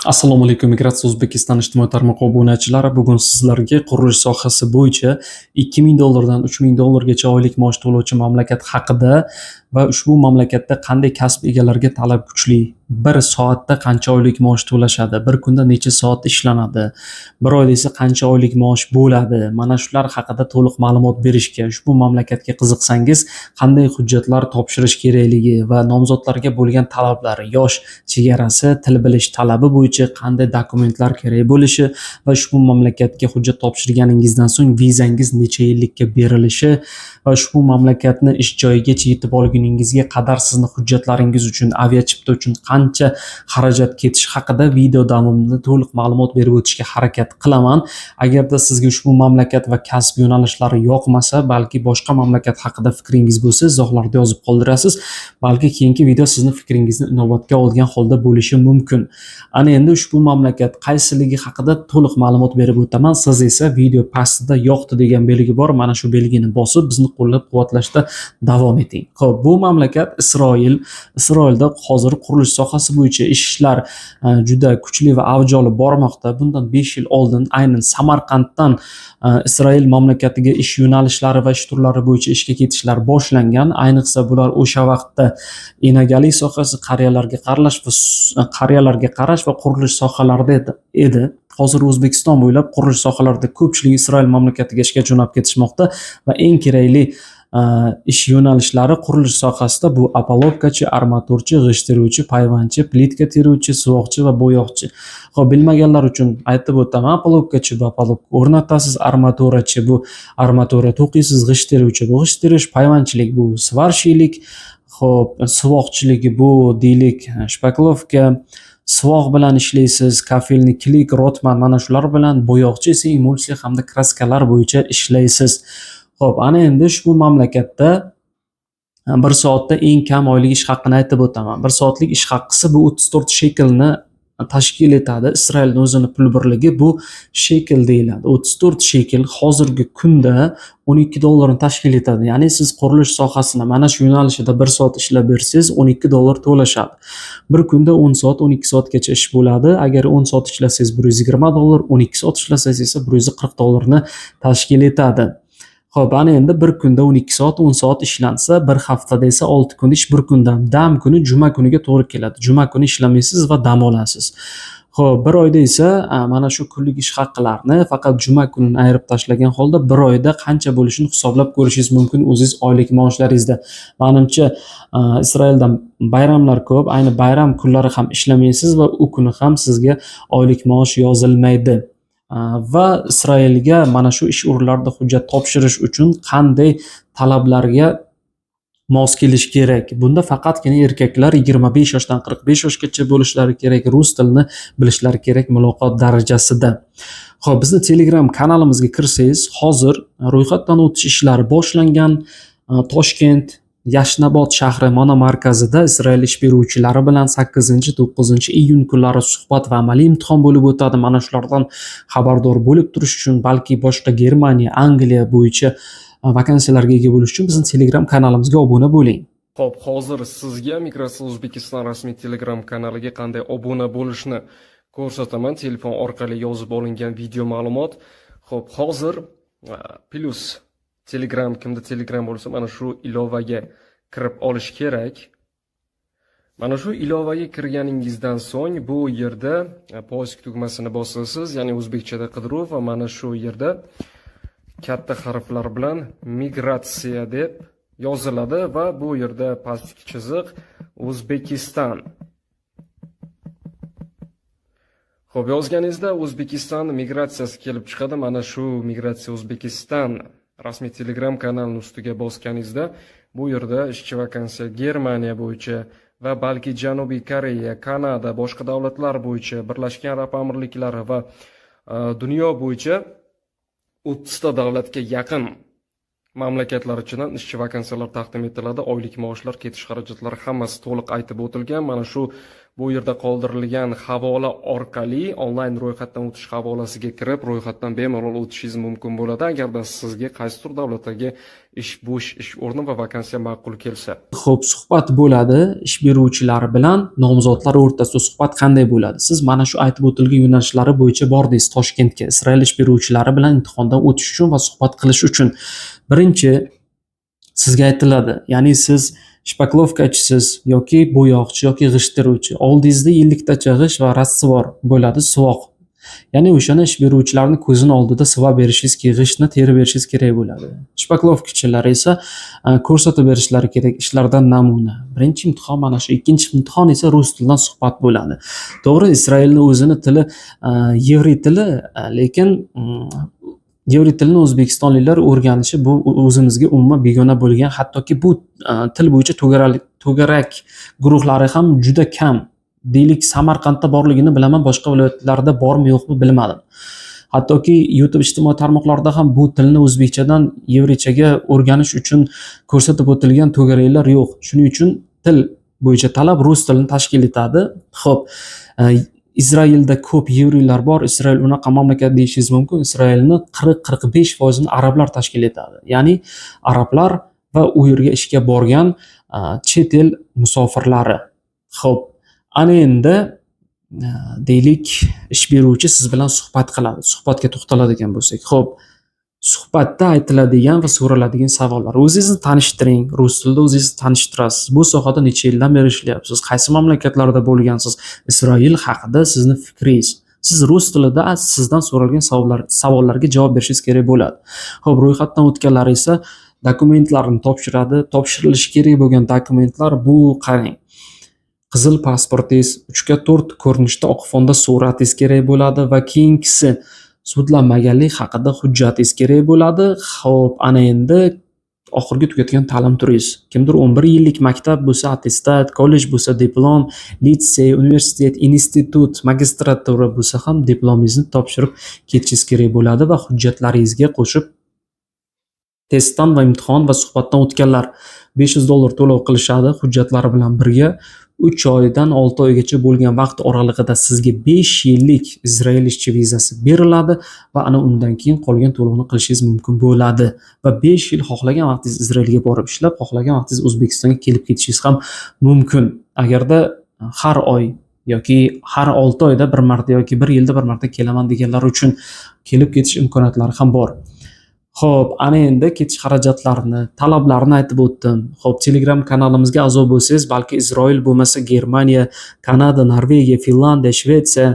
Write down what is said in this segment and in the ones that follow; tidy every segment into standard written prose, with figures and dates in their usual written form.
Assalomu alaykum, Migratsiya O'zbekiston ijtimoiy tarmoq obunachilari. Bugun sizlarga qurilish sohasi bo'yicha 2000 dollardan 3000 dollargacha oylik maosh to'lovchi mamlakat haqida va ushbu mamlakatda qanday kasb egalariga talab kuchli, bir soatda qancha oylik maosh to'lashadi, bir kunda necha soat ishlanadi, bir oyda esa qancha oylik maosh bo'ladi, mana shular haqida to'liq ma'lumot berishga, ushbu mamlakatga qiziqsangiz qanday hujjatlar topshirish kerakligi va nomzodlarga bo'lgan talablar, yosh chegarasi, til bilish talabi bo'yicha qanday dokumentlar kerak bo'lishi va ushbu mamlakatga hujjat topshirganingizdan so'ng vizangiz necha yillikka berilishi va ushbu mamlakatni ish joyigacha yetib olguningizga qadar sizni hujjatlaringiz uchun, aviachipta uchun qancha xarajat ketishi haqida video davomida to'liq ma'lumot berib o'tishga harakat qilaman. Agarda sizga ushbu mamlakat va kasb yo'nalishlari yoqmasa, balki boshqa mamlakat haqida fikringiz bo'lsa, izohlarda yozib qoldirasiz. Balki keyingi video sizni fikringizni inobatga olgan holda bo'lishi mumkin. Ana endi ushbu mamlakat qaysiligi haqida to'liq ma'lumot berib o'taman. Siz esa video pastida yoqdi degan belgi bor. Mana shu belgini bosib, bizni qo'llab-quvvatlashda davom eting. Xo'p, bu mamlakat Isroil. Isroilda hozir qurilish sohasi bo'yicha ishlar juda kuchli va avj olib bormoqda. Bundan 5 yil oldin aynan Samarqanddan Isroil mamlakatiga ish yo'nalishlari va ish turlari bo'yicha ishga ketishlar boshlangan. Ayniqsa bular o'sha vaqtda enagalik sohasi, qariyalarga qarash va qurilish sohalarida edi. Hozir O'zbekiston bo'ylab qurilish sohalarida ko'pchilik Isroil mamlakatiga ishga jo'nab ketishmoqda va eng kerakli ish yo'nalishlari qurilish sohasida bu opalubkachi, armaturchi, g'isht teruvchi, payvandchi, plitka teruvchi, suvoqchi va bo'yoqchi. Xo'p, bilmaganlar uchun aytib o'taman, opalubkachi bu opalubka o'rnatasiz, armaturachi bu armatura to'qiysiz, g'isht teruvchi bu g'isht terish, payvandchilik bu сварщик lik, xo'p, suvoqchilik bu deylik шпаклёвка, suvoq bilan ishlaysiz, кафельный клик, rotman, mana shular bilan, bo'yoqchi esa emulsiya hamda kraskalar bo'yicha ishlaysiz. Xo'p, ana endi ushbu mamlakatda bir soatda eng kam oylik ish haqini aytib o'taman. Bir soatlik ish haqqisi bu 34 shekelni tashkil etadi. Isroilni o'zini pul birligi bu shekel deyiladi. 34 shekel hozirgi kunda 12 dollarni tashkil etadi. Ya'ni siz qurilish sohasini mana shu yo'nalishida bir soat ishlab bersangiz, 12 dollar to'lashadi. Bir kunda 10 soat, 12 soatgacha ish bo'ladi. Agar 10 soat ishlasangiz 120 dollar, 12 soat ishlasangiz esa 140 dollarni tashkil etadi. Xo'p, ana endi bir kunda 12 soat, 10 soat ishlansa, bir haftada esa 6 kun ish, bir kundan dam kuni juma kuniga to'g'ri keladi. Juma kuni ishlamaysiz va dam olasiz. Xo'p, bir oyda esa mana shu kunlik ish haqqilarni faqat juma kunini ayirib tashlagan holda bir oyda qancha bo'lishini hisoblab ko'rishingiz mumkin o'zingiz oylik maoshlaringizda. Manimcha, Isroilda bayramlar ko'p, ayni bayram kunlari ham ishlamaysiz va u kuni ham sizga oylik maosh yozilmaydi. Va Isroilga mana shu ish o'rinlarida hujjat topshirish uchun qanday talablarga mos kelish kerak? Bunda faqatgina erkaklar 25 yoshdan 45 yoshgacha bo'lishlari kerak, rus tilini bilishlari kerak muloqot darajasida. Xo'p, bizni Telegram kanalimizga kirsangiz, hozir ro'yxatdan o'tish ishlari boshlangan. Toshkent, Yashnobod shahri monomarkazida Isroil ish beruvchilari bilan 8-9-iyun kunlari suhbat va amaliy imtihon bo'lib o'tadi. Mana shulardan xabardor bo'lib turish uchun, balki boshqa Germaniya, Angliya bo'yicha vakansiyalarga ega bo'lish uchun bizni Telegram kanalimizga obuna bo'ling. Xo'p, hozir sizga Migratsiya O'zbekiston rasmiy Telegram kanaliga qanday obuna bo'lishni ko'rsataman. Telefon orqali yozib olingan video ma'lumot. Xo'p, hozir plyus Telegram, kimda Telegram bo'lsa, mana shu ilovaga kirib olish kerak. Mana shu ilovaga kirganingizdan so'ng bu yerda поиск tugmasini bosasiz, ya'ni o'zbekchada qidiruv, va mana shu yerda katta harflar bilan migratsiya deb yoziladi va bu yerda pastki chiziq O'zbekiston. Xo'p, yozganingizda O'zbekiston migratsiyasi kelib chiqadi. Mana shu Migratsiya O'zbekiston rasmiy Telegram kanalini ustiga bosganingizda bu yerda ishchi vakansiya Germaniya bo'yicha va balki Janubiy Koreya, Kanada, boshqa davlatlar bo'yicha, Birlashgan Arab Amirliklari va dunyo bo'yicha 30 ta davlatga yaqin mamlakatlar ichidan ishchi vakansiyalar taqdim etiladi. Oylik maoshlar, ketish xarajatlari hammasi to'liq aytib o'tilgan. Mana shu Bu yerda qoldirilgan havola orqali onlayn ro'yxatdan o'tish havolasiga kirib, ro'yxatdan bemalol o'tishingiz mumkin bo'ladi, agarda sizga qaysidir davlatdagi ish, bo'sh ish o'rni va vakansiya ma'qul kelsa. Xo'p, suhbat bo'ladi ish beruvchilar bilan nomzodlar o'rtasida. Suhbat qanday bo'ladi? Siz mana shu aytib o'tilgan yo'nalishlari bo'yicha bordingiz Toshkentga Isroil ish beruvchilari bilan imtihondan o'tish uchun va suhbat qilish uchun. Birinchi sizga aytiladi, ya'ni siz шпаклёвка chisiz yoki bo'yoqchi yoki g'isht teruvchi. Oldingizda 50 tacha g'isht va раствор bo'ladi, suvoq. Ya'ni o'shani ish beruvchilarni ko'zini oldida suvab berishingiz, g'ishtni terib berishingiz kerak bo'ladi. Шпаклёвка chilar esa ko'rsatib berishlari kerak ishlardan namuna. Birinchi imtihon mana shu, ikkinchi imtihon esa rus tilidan suhbat bo'ladi. To'g'ri, Isroilni o'zini tili yevriy tili, lekin yevriy tilini o'zbekistonliklar o'rganishi bu o'zimizga umuman begona bo'lgan, hattoki bu til bo'yicha to'garak guruhlari ham juda kam. Deylik, Samarqandda borligini bilaman, boshqa viloyatlarda bormi, yo'qmi, bilmadim. Hattoki YouTube, ijtimoiy tarmoqlarda ham bu tilni o'zbekchadan yevreychaga o'rganish uchun ko'rsatib o'tilgan to'garaklar yo'q. Shuning uchun til bo'yicha talab rus tilini tashkil etadi. Xo'p, Izrailda ko'p yevreylar bor. Isroil unaqa mamlakat deyishingiz mumkin. Isroilni 40-45 foizini arablar tashkil etadi. Ya'ni arablar va u yerga ishga borgan chet el musofirlari. Xo'p, ana endi deylik, ish beruvchi siz bilan suhbat qiladi. Suhbatga to'xtaladigan bo'lsak, xo'p, suhbatda aytiladigan va so'raladigan savollar. O'zingizni tanishtiring, rus tilida o'zingizni tanishtirasiz. Bu sohada necha yildan beri ishlayapsiz? Qaysi mamlakatlarda bo'lgansiz? Isroil haqida sizni fikringiz. Siz rus tilida sizdan so'ralgan savollarga javob berishingiz kerak bo'ladi. Xo'p, ro'yxatdan o'tganlar esa dokumentlarni topshiradi. Topshirilishi kerak bo'lgan dokumentlar bu, qarang, qizil pasportingiz, 3 ga 4 ko'rinishda oq fonda suratingiz kerak bo'ladi va keyingisi sudlanmaganlik haqida hujjatingiz kerak bo'ladi. Xo'p, ana endi oxirgi tugatgan ta'lim turingiz. Kimdir 11 yillik maktab bo'lsa attestat, kollej bo'lsa diplom, litsey, universitet, institut, magistratura bo'lsa ham diplomingizni topshirib ketishingiz kerak bo'ladi va hujjatlaringizga qo'shib. Testdan va imtihon va suhbatdan o'tganlar 500 dollar to'lov qilishadi hujjatlari bilan birga. 3 oydan 6 oygacha bo'lgan vaqt oralig'ida sizga 5 yillik Izrael ishchi vizasi beriladi va ana undan keyin qolgan to'lovni qilishingiz mumkin bo'ladi va 5 yil xohlagan vaqtingiz Izraelga borib ishlab, xohlagan vaqtingiz O'zbekistonga kelib ketishingiz ham mumkin. Agarda har oy yoki har 6 oyda bir marta yoki bir yilda bir marta kelaman deganlar uchun kelib ketish imkoniyatlari ham bor. Xo'p, ana endi ketish xarajatlarini, talablarini aytib o'tdim. Xo'p, Telegram kanalimizga a'zo bo'lsangiz, balki Isroil bo'lmasa Germaniya, Kanada, Norvegiya, Finlandiya, Shvetsiya,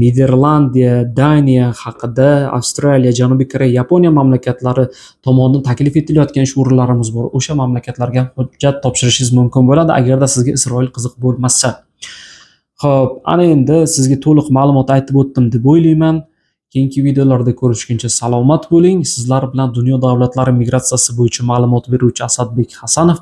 Niderlandiya, Daniya haqida, Avstraliya, Janubiy Koreya, Yaponiya mamlakatlari tomonidan taklif etilayotgan ish o'rinlarimiz bor. O'sha mamlakatlarga ham hujjat topshirishingiz mumkin bo'ladi, agarda sizga Isroil qiziq bo'lmasa. Xo'p, ana endi sizga to'liq ma'lumot aytib o'tdim deb o'ylayman. Keyingi videolarda ko'rishguncha salomat bo'ling. Sizlar bilan dunyo davlatlari migratsiyasi bo'yicha ma'lumot beruvchi Asadbek Hasanov.